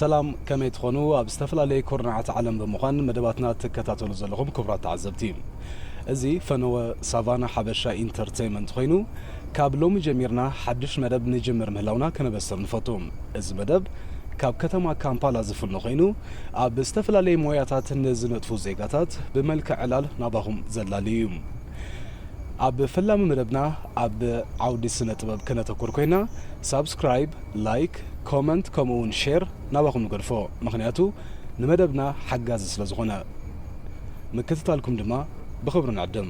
ሰላም፣ ከመይ ትኾኑ? ኣብ ዝተፈላለየ ኩርናዓት ዓለም ብምዃን መደባትና ትከታተሉ ዘለኹም ክቡራት ተዓዘብቲ፣ እዚ ፈነወ ሳቫና ሓበሻ ኢንተርቴይመንት ኮይኑ፣ ካብ ሎሚ ጀሚርና ሓድሽ መደብ ንጅምር ምህላውና ከነበስር ንፈቱ። እዚ መደብ ካብ ከተማ ካምፓላ ዝፍኖ ኮይኑ፣ ኣብ ዝተፈላለየ ሞያታት ንዝነጥፉ ዜጋታት ብመልክዕ ዕላል ናባኹም ዘላሊ እዩ። ኣብ ፈላሚ መደብና ኣብ ዓውዲ ስነ ጥበብ ከነተኩር ኮይና፣ ሳብስክራይብ፣ ላይክ፣ ኮመንት ከምኡ እውን ሼር ናባኹም ንገድፎ። ምኽንያቱ ንመደብና ሓጋዚ ስለ ዝኾነ። ምክትታልኩም ድማ ብኽብሪ ንዕድም።